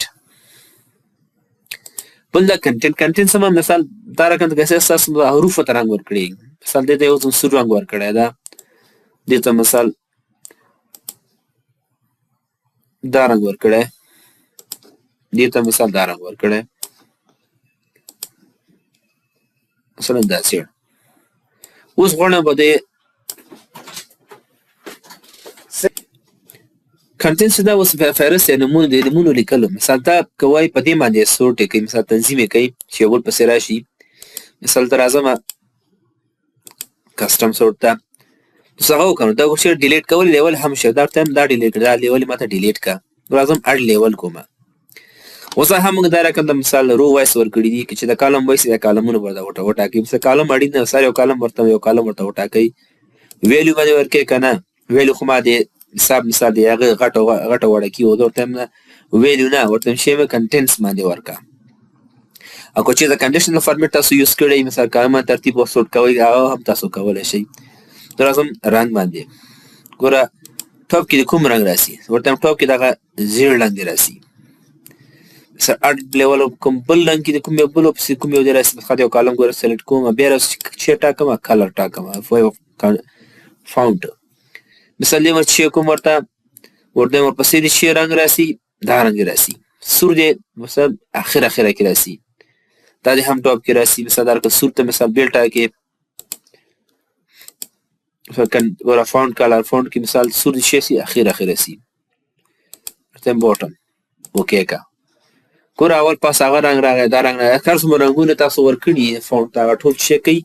بل دا کنټینټ، کنټینټ سم مثال دا رقم ته کسې تاسو حروف ته رنګ ورکړي. مثال دې ته یو څه سور رنګ ورکړی دا، دې ته مثال دا رنګ ورکړی، دې ته مثال دا رنګ ورکړی، مثلا دا زیړ. اوس غواړم په دې کنټینټ دا اوس فهرست یا نمونه د نمونو لیکلو. مثال دا کوی په دې باندې سورټ یې کوي، مثال تنظیم یې کوي چې یو بل پسې راشي. مثال ته راځم کسټم سورټ ته، اوس هغه وکړم دا چې ډیلیټ کول لیول هم شي، دا ورته دا ډیلیټ کړه، دا لیول ماته ډیلیټ کړه. راځم اډ لیول کوم. اوس هم موږ دا رقم د مثال رو وایس ورکړي دي چې د کالم وایس یا کالمونه ورته وټاکي. مثال کالم اړین نه، سره یو کالم ورته یو کالم ورته وټاکي. ویلیو باندې ورکې که نه، ویلیو خو ما د حساب مثال دی هغه غټه غټه وړه کی او ورته نه ویلیو نه ورته شی مې کنټینټس باندې ورکا. او که چې د کنډیشنل فارمیټ تاسو یوز کړئ، مثال کالم ترتیب او سورټ کوئ، هغه هم تاسو کولی شئ. راځم رنګ باندې، ګوره ټاپ کې کوم رنګ راسي، ورته ټاپ کې دغه زیړ رنګ دی راسي. مثلا اډ لیول کوم بل رنګ کې کوم یو بل پسې کوم یو دی راسي. مثلا یو کالم ګوره سلیکټ کوم، بیا چې ټاکم کلر ټاکم فاونټ. مثال دې ور چې کوم ورته ورته ورپسې د شی رنګ راسي، دا رنګ راسي سور دی، مثلا اخر اخره کې راسي، دا دې هم ټاپ کې راسي. مثلا دا سور ته مثال بیل ټاکې، ګوره فاونټ کلر فاونټ کې مثال سور دې شی سي اخر اخر سي، ورته باټم اوکې کا. ګوره اول پاس هغه رنګ راغی، دا رنګ راغی، هر څومره رنګونه تاسو ورکړي فاونټ ته هغه ټول شی کوي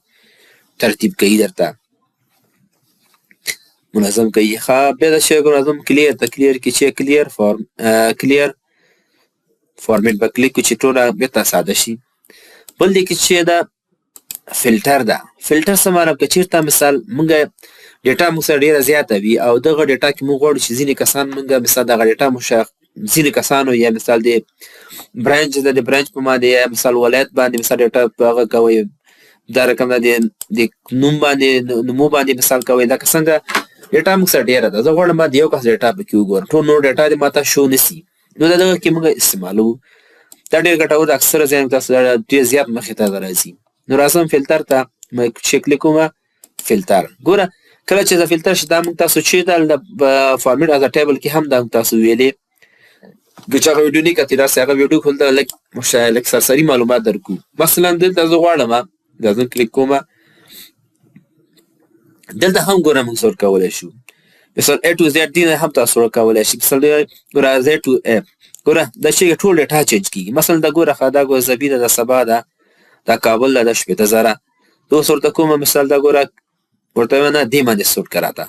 ترتیب کوي درته منظم کوي. ښه بیا دا شی منظم کلیر ته، کلیر کې چې کلیر فارم کلیر فارمیټ به کلیک کړو چې ټوله بیرته ساده شي. بل دې کې چې دا فلټر ده، فلټر څه معنی؟ که چېرته مثال موږ ډیټا موږ سره ډېره زیاته وي او دغه ډیټا کې موږ غواړو چې ځینې کسان موږ مثال دغه ډیټا ځینې کسانو یا مثال د برانچ د برانچ په باندې یا مثال ولایت باندې مثال ډیټا په هغه کوي، دا رقم د نوم باندې نومو باندې مثال کوي. دا که څنګه ډیټا موږ سره ډېره ده، زه غواړم د یو کس ډیټا پکې وګورم، ټول نور ډیټا دې ماته شو نه سي، نو دا دغه کې موږ استعمالوو. دا ډېر ګټور ده، اکثره ځای تاسو دا ډېر زیات مخې ته راځي. نو راځم فلتر ته، ما چې کلیک کوم فلتر، ګوره کله چې دا فلتر شي دا موږ تاسو چې دا د فارمیټ از ټیبل کې هم دا موږ تاسو ویلې، که چا هغه ویډیو نه کتې داسې هغه ویډیو خو دلته لږ لږ سرسري معلومات درکو. مثلا دلته زه غواړم دا زه کلیک کوم، دلته هم ګوره موږ سورټ کولی شو. مثال A to Z دې هم تاسو سورټ کولی شئ. مثال ګوره Z to A، ګوره دا چې ټول ډیټا چینج کیږي. مثلا دا ګوره ښه دا ګوره زبیده، دا سبا ده، دا کابل ده، دا 60,000. اوس ورته کومه مثال دا ګوره ورته نه دې باندې سورټ که راته.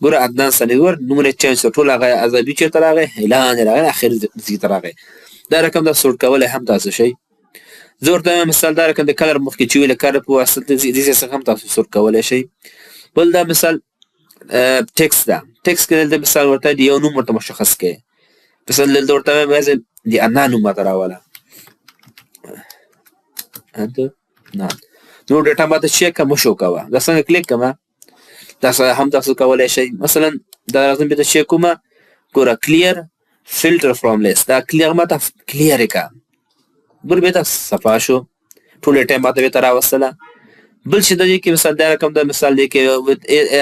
ګوره عدنان سني ګور نومونه چینج شو، ټول هغه ازادي چېرته راغی، اعلان یې راغی، اخر ځای ته راغی. دا رقم دا سورټ کولی هم تاسو شئ. زه ورته وایم مثال دا رقم د کلر مخکې چې ویل کلر په واسطه دې څخه هم تاسو سورټ کولی شئ. بل دا مثال ټیکس ده، ټیکس کې دلته مثال ورته د یو نوم ورته مشخص کړي. مثال دلته ورته وایم د انا نوم راته راوله، عدنان. نور ډیټا ماته چې که مه شو کوه، دا څنګه کلیک کړم دا هم تاسو کولی شئ. مثلا دا راځم بیا ته چې کومه ګوره کلیر فلټر فرام لیست، دا کلیر ماته کلیر یې کړه، ګوره بیا صفا شو، ټول ډیټا ماته بیرته راوستله. بل چې د دې کې مثال دا رقم دا مثال دی کې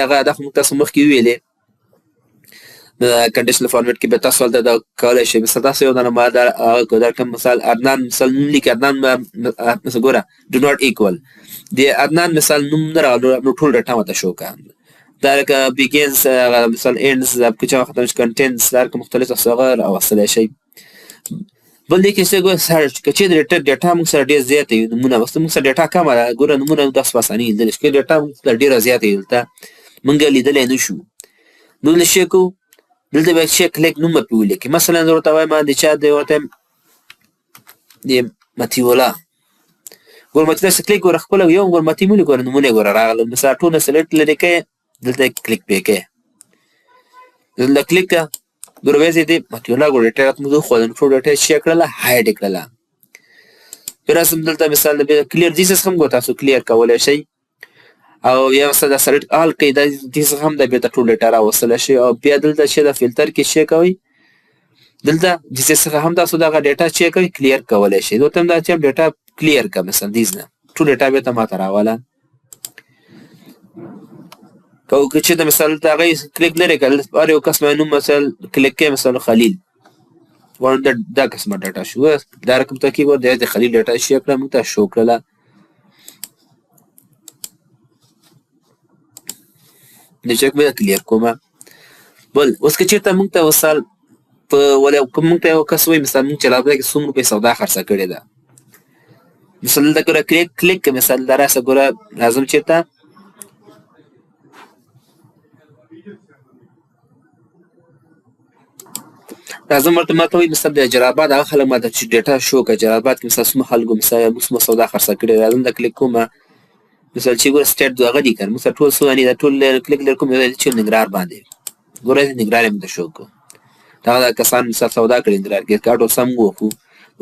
هغه دا خو موږ تاسو مخکې وویلې د کنډیشنل فارمیټ کې به تاسو هلته دا کولی شئ. مثال تاسو یو دانه ما دا هغه دا کوم مثال عدنان مثال نوم لیکي، عدنان مثال ګوره ډو ناټ ایکوال د عدنان مثال نوم نه راغلی، نو ټول ډیټا ماته شو کړه. دا لکه بیګینز هغه مثال اینډز که چا ختم شي کنټینټس دا لکه مختلف تاسو هغه راوستلی شئ. بل دې کې څه ګوره سرچ، که چېرې ډیټا موږ سره ډېر زیاته وي نمونه، اوس موږ سره ډیټا کمه ده، ګوره نمونه تاسو په اسانۍ لیدلی شئ. که ډیټا موږ سره ډېره زیاته وي دلته موږ لیدلی نه شو، نو له شی کوو دلته به شی کلیک نوم به پرې ولیکي. مثلا زه ورته وایم د چا دی ورته د مطیع الله، ګوره مطیع داسې کلیک ګوره خپله یو ګوره مطیع مې ګوره نومونه یې ګوره راغله. مثلا ټول سلیکټ لرې کوې دلته کلیک پرې کوې، دلته کلیک کړه ګوره وایي دې مطیع الله ګوره ډیټا راته موږ وښوده، نو ټول ډیټا یې شی کړله هایډ یې کړله. رسم دلته مثال د clear دې څخه هم ګور تاسو clear کولی شئ، او یا مثلا د select all کوي، دا دې څخه هم د بیرته ټول ډیټا راوستلی شئ. او بیا دلته چې د فلتر کې چې کوئ، دلته دې څخه هم تاسو دغه ډیټا چې کوئ clear کولی شئ. دلته هم دا چې ډیټا clear کړه، مثلا دې نه ټول ډیټا بیرته ماته راوله. که چې د مثال ته هغه کلیک لرې کړل، هر یو کس باندې نوم مثلا کلیک کوي، مثلا خلیل غواړم دا قسمه ډیټا شو، دا رقم ته کېږي، د خلیل ډیټا شي کړه، موږ ته شو کړله. د چک به clear کومه. بل اوس که چېرته موږ ته مثال په ولې موږ ته یو کس وایي، مثال موږ چې راغلی کې څومره روپۍ سودا خرڅه کړې ده، مثال دلته ګوره کلیک کلیک که مثال دا راسه ګوره راځم چېرته راځم ورته ماته وایي، مثال د جلال آباد هغه خلک ماته چې ډیټا شو که جلال آباد کې مثال څومره خلکو مثال څومره سودا خرڅه کړې، راځم دا کلیک کومه. مثال چې ګوره state دغه دي که نه، موږ سره ټول څه دي، دا ټول کلیک لري کوم چې ننګرهار باندې ګوره ننګرهار یې موږ ته شو کړو، دغه کسان مثال سودا کړې ننګرهار کې، کاټو سم وخو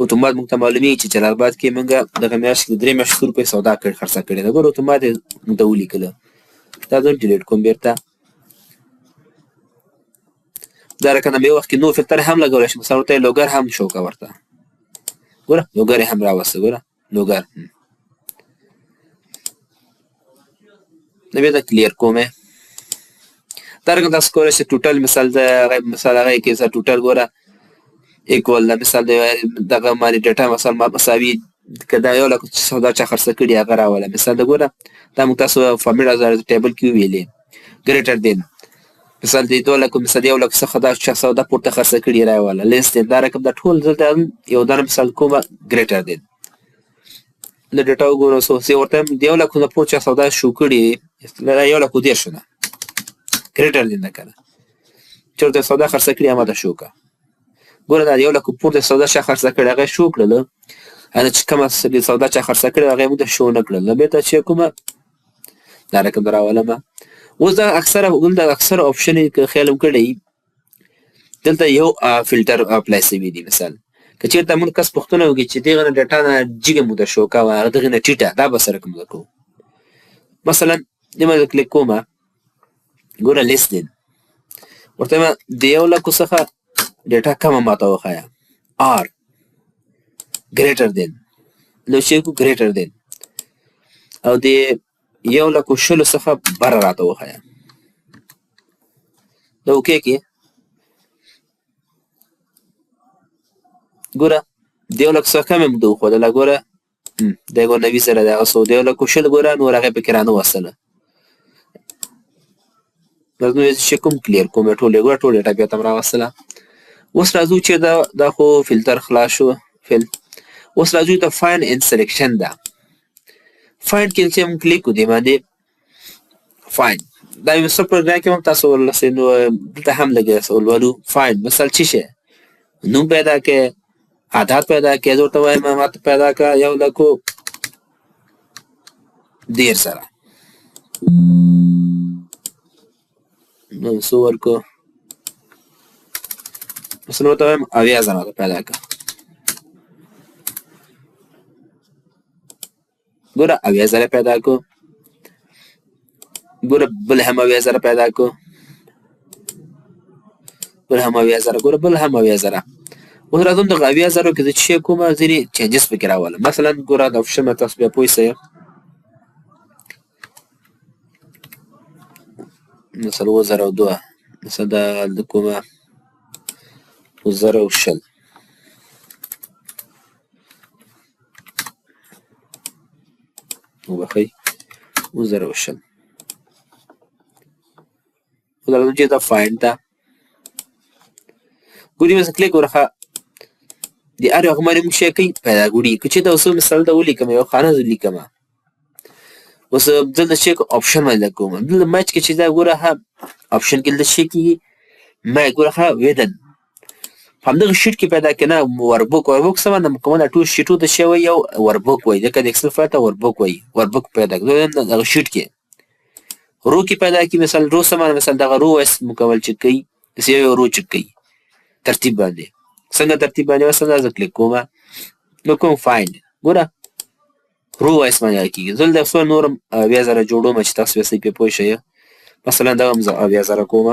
اتومات موږ ته معلومیږي چې جلال آباد کې موږ دغه میاشت کې درې میاشتې روپۍ سودا کړې خرڅه کړې ده. ګوره اتومات یې موږ ته ولیکله. دا زه delete کوم بیرته. دا رقم یو وخت کې نو فلتر هم لګولی شم، مثلا ورته لوګر هم شو که ورته ګوره لوګر یې هم راوسته، ګوره لوګر نو بیا دا clear کوم. دا رقم تاسو کولی شئ total مثال د مثال هغه کې مثال total ګوره equal د مثال د دغه باندې ډیټا مثال مساوي که دا یو لک سودا چا خرڅه کړي هغه راوله. مثال د ګوره دا موږ تاسو فارمیټ table کې ویلې greater than مثال د دوه لکو مثال یو لک څخه دا چا سودا پورته خرڅه کړي راوله less than دا رقم دا ټول دلته یو دانه مثال کومه greater than د ډیټا وګورو. څو زه ورته د یو لک نه پورته چا سودا شو کړي یو لک دېرش نه greater than ده که نه، چېرته سودا خرڅه کړي هغه ته شو که ګوره دا یو لک پورته سودا چا خرڅه کړې هغه شو کړله، هغه چې کومه سودا چا خرڅه کړې هغه یې موږ ته شو نه کړله، بېرته چې کومه دا رقم راولمه. اوس دا اکثره دلته اکثره option یې که خیال هم کړی دلته یو فلتر apply سوي دي. مثال که چېرته موږ کس پوښتنه وکړي چې دغه نه ډیټا نه جګه موږ ته شو که هغه دغې نه ټیټه، دا به سره کوم کوو. مثلا دې باندې کلیک کومه ګوره less than ورته ما د یو لکو څخه ډیټا کمه ماته وښیه، or greater than نو چې کو greater than او د یو لکو شلو څخه بره راته وښیه. دا okay کې ګوره د یو لک څخه کمه موږ ته وښودله، ګوره دی ګوره 90,000 دی هغه څو د یو لکو شل ګوره نور هغې پکې رانه وستله. نو چې کوم clear کوم ټول ګوره ټول ډیټا بیا ته راوستله. اوس راځو چې دا خو فلتر خلاص شو fill. اوس راځو ته find and selection ده. find کې چې موږ کلیک وکړو دې باندې find دا یو څه پروګرام کې هم تاسو ورلسئ، نو دلته هم لږ ولولو. find مثال څه شی نوم پیدا کړئ، عدد پیدا کړئ، زه ورته وایم ماته پیدا کړه یو لکو دېرش زره، نو څو ورکو مثلا ورته وایم 70,000 راته پیدا کړه. ګوره 70,000 پیدا کو، ګوره بل هم 70,000 پیدا کو، بل هم 70,000، ګوره بل هم 70,000. اوس راځم دغه 70,000 کې زه چې کومه ځینې changes پکې راولم. مثلا ګوره دا option به تاسو بیا پوه سئ، مثلا 7002، مثلا دا د کومه 7020، وبخښئ 7020. اوس راځم چې دا find ده، ګوري مثلا کلیک ورخه د هر یو باندې موږ شی کوي پیدا ګوري. که چېرته اوس مثال ته ولیکم یو خانه زه لیکم، اوس دلته چې option باندې لګوم، دلته match کې چې دا ګوره ها option کې دلته شی کېږي ما ګوره ښه within په همدغه sheet کې پیدا کړه، نه workbook. workbook څه معنی؟ مکمل ټول شیټو ته شی وایي، یو workbook وایي، ځکه د Excel file ته workbook وایي. workbook پیدا کړه دغه sheet کې row کې پیدا کړي. مثال row څه معنی؟ مثال دغه row wise مکمل چک کوي، داسې یو row چک کوي ترتیب باندې. څنګه ترتیب باندې؟ مثلا زه کلیک کوم نو کوم find ګوره row wise باندې کېږي. زه دلته څو نور 70,000 جوړوم چې تاسو یې صحیح پرې پوه شئ. مثلا دا هم زه 70,000 کوم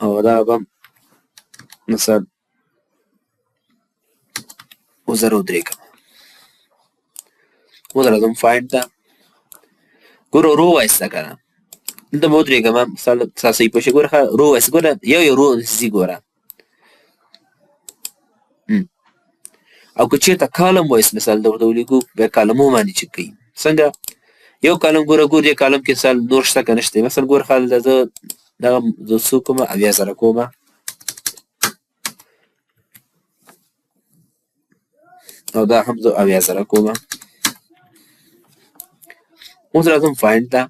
او دا به مثلا 7003 کوم. اوس راځم find ته. ګوره row wise ده که نه، دلته به ودرېږم مثال تاسو یې پوه شئ. ګوره row wise، ګوره یو یو row ځي. ګوره او که چېرته column wise مثال ده ورته ولیکو، بیا کالمو باندې چک کوي. څنګه یو column ګوره، ګور دې column کې مثال نور شته که نشته. مثلا ګوره خال زه دغه زه څو کومه 70,000 کومه او دا هم زه 70,000 کومه. اوس راځم find ته.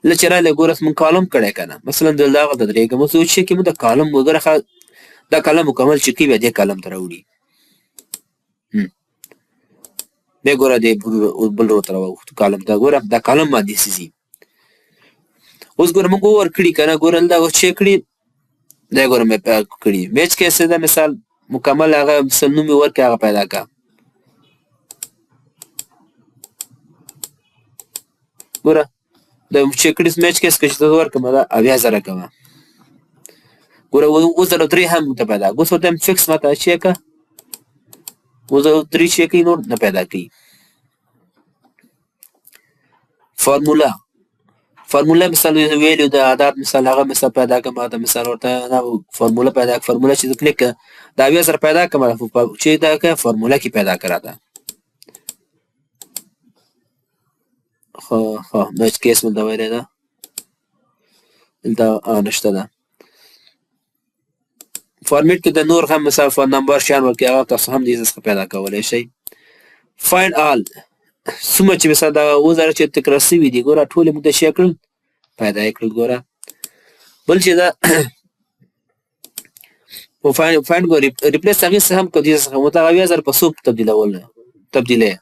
له چې راغلی ګوره موږ column کړی که نه، مثلا دلته هغه ته درېږم. اوس چې کې موږ د column وګوره، دا column مکمل چې کوي بیا دې column ته راوړي. بیا ګوره دې بل row ته راوښتو column ته. ګوره دا column باندې څه. اوس ګوره موږ ورکړي که نه، ګوره دلته اوس چې کړي دا ګوره مې کړي match case ده. مثال مکمل هغه مثال نوم یې ورکړه هغه پیدا کړه. ګوره د چې کړي match case که چې زه ورکړم دا 70,000 کومه. ګوره 7003 هم ته پیدا. اوس ورته fix ماته چې که 7003 چې کوي نور نه پیدا کوي. formula، formula مثال value د اعداد مثال هغه مثال پیدا کوم. دا مثال ورته دا formula پیدا formula چې کلیک دا 70,000 پیدا کوم چې دا که formula کې پیدا کړه دا. ښه ښه match case مې دا ویلی ده دلته نشته ده. format کې د نور هم مثال for number شیان ورکړي هغه تاسو هم دې څخه پیدا کولی شئ. find all څومره چې مثال دا 70,000 چې تکرار سوي دي ګوره ټول یې موږ ته شی کړل پیدا یې کړل. ګوره بل چې دا find ګوري replace هغې څخه هم که دې څخه مو دغه 70,000 په څو تبدیلول تبدیلوي.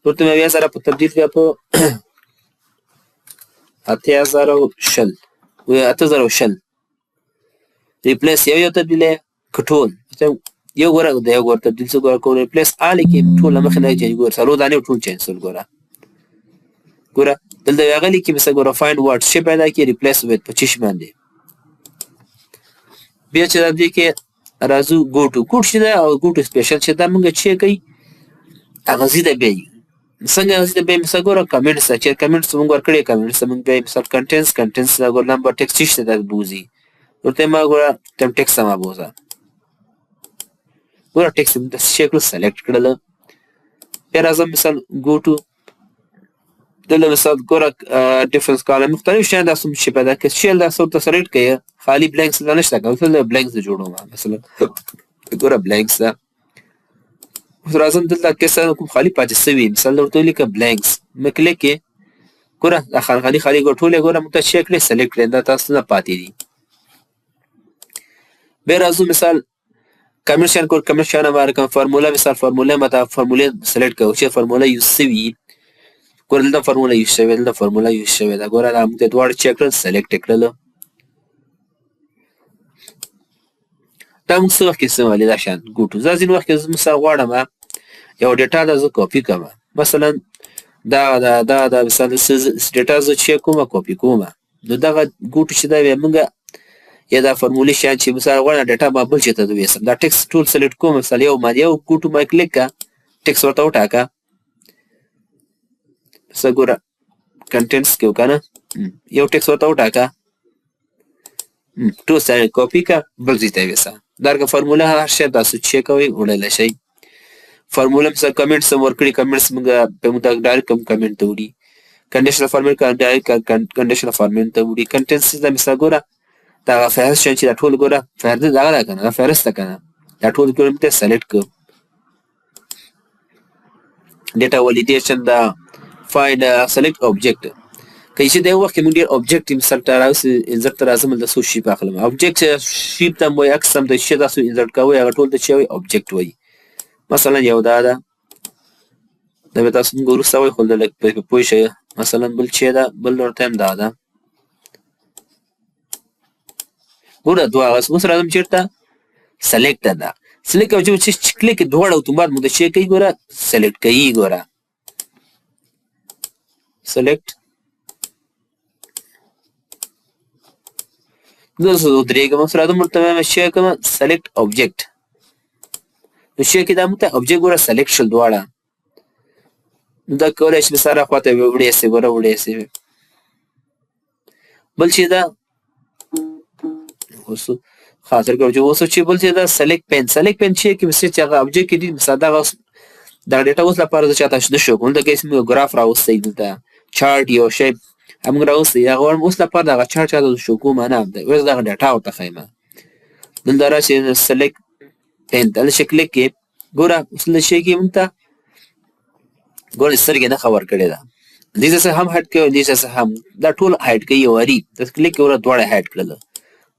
ورته مې 70,000 په تبدیل کړه په 80,020 80,020 replace یو یو تبدیلوي که ټول یو ګوره د یو ګوره تبدیل څه ګوره کوم replace all کې ټول له مخې نه change. ګوره څلور دانې ټول change سول. ګوره ګوره دلته هغه لیکي مثلا ګوره find what شی پیدا کړي replace with په چش باندې. بیا چې دا دې کې راځو go to go to چې ده او go to special چې دا موږ چې کوي هغه ځي ته بیایي. څنګه هغه ځي ته بیایي؟ مثلا ګوره comments چې comments موږ ورکړی comments موږ بیایي. مثلا contents contents دا ګوره number text چې شته دا بوځي ورته ما ګوره تم ټیکس ما بوځه. ګوره ټیکس موږ داسې شکل select کړل. بیا راځم مثال go to دلته مثال ګوره difference column مختلف شیان داسې شي پیدا کړي شی داسې ورته select کړي خالي blanks نه نشته که مثلا blanks جوړوم مثلا ګوره blanks ده. اوس راځم دلته که څه کوم خالي پاتې سوي مثال ورته ولیکه blanks مې کلیک کړې. ګوره دا خالي خالي ګوره ټولې ګوره موږ ته شی کړې select کړې دا تاسو نه پاتې دي. بیا راځو مثال کمیشن کور کمیشن ورکم formula مثال formula ماته formula select کوو چې formula use سوي. ګوره دلته formula use شوې دلته formula use شوې ده. ګوره دا موږ ته دواړه چک کړل select کړل. دا موږ څه وخت کې استعمالوي دا شیان go to. زه ځینې وخت کې مثال غواړم یو data ده زه کاپي کوم مثلا دا دا دا دا مثال data زه چې کومه کاپي کوم نو دغه go to چې دا بیا موږ یا دا formula شیان چې مثال غواړم data ما بل چېرته ویسم دا ټیکس ټول select کوم مثال یو باندې یو go to ما کلیک کړه ټیکس ورته وټاکه. څه ګوره contents کې که نه یو ټیکس ورته وټاکه ټول سره کاپي کړه بل ځای ته یې ویسه. دارنګه formula هر شی تاسو چې کوئ وړلی شئ. formula مثال comments هم ورکړي comments موږ په موږ direct کوم comment ته وړي conditional format direct conditional format ته وړي. contents دا مثال ګوره دا فهرست شیان چې دا ټول ګوره فهرست دغه ده که نه دا فهرست ده که نه دا ټول ګوره موږ ته select کړو. data validation دا find select object که چې د یو وخت کې موږ ډېر object مثال ته راوستي insert ته راځم دلته څو shape اخلم object shape ته مو عکس هم د شی تاسو insert کوئ هغه ټول ته چې وایي object وایي. مثلا یو دا ده دا به تاسو موږ وروسته وایي خو لږ پرې پوه شئ. مثلا بل چې ده بل ورته هم دا ده. ګوره دوه اوس راځم چېرته select ده. سلیکټ ابجیکټ چې کلیک دواړه اتومات موږ چې کوي ګوره سلیکټ کوي ګوره سلیکټ. زه ودرېږم، اوس راځم ورته وایم چې کوم سلیکټ ابجیکټ. نو چې کې دا موږ ته ابجیکټ ګوره سلیکټ شول دواړه. نو دا کولی شي سره خواته وړی سي ګوره وړی سي. بل چې دا اوس خاطر کوم چې اوس چې بل چې دا سلیکټ پین، سلیکټ پین چې کې مثال چې هغه ابجیکټ کې دي، مثال دا اوس دا ډیټا اوس لپاره زه چاته نه شو کوم. دلته کې موږ ګراف راوستی، دلته چارټ یو شی موږ راوستی، هغه غواړم اوس لپاره دغه چارټ چاته شو کوم نه دی، اوس دغه ډیټا ورته ښیم. دلته راشي سلیکټ پین ته چې کلیک کې ګوره اوس له شي کې موږ ته ګوره سترګې نښه ورکړې ده. دې څه هم هایډ کوي، دې څه هم دا ټول هایډ کوي. یو واري د کلیک وره دواړه هایډ کړل.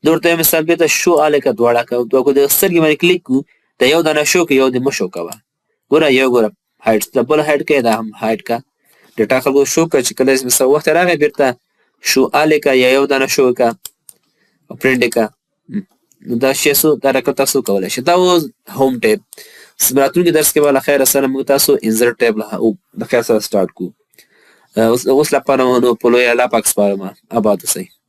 دورته مثال به ته شو الکه دواړه کو دوه کو د سترګې باندې کلیک کو د یو دانه شو کې یو د مشو کوه ګوره یو ګوره هایډ د بل هایډ کې دا هم هایډ کا ډیټا خلکو شو کا چې کله مثال وخت راغی بیرته شو الکه یا یو دانه شو کا او پرینټ کا. نو دا شی سو دا رقم تاسو کولای شئ. دا و هوم ټیب. راتلونکي درس کې به له خیره سره موږ تاسو انزرټ ټیب له د خیر سره سټارټ کو. اوس لپاره نو په لوی الله پاک سپارم، اباد اوسئ.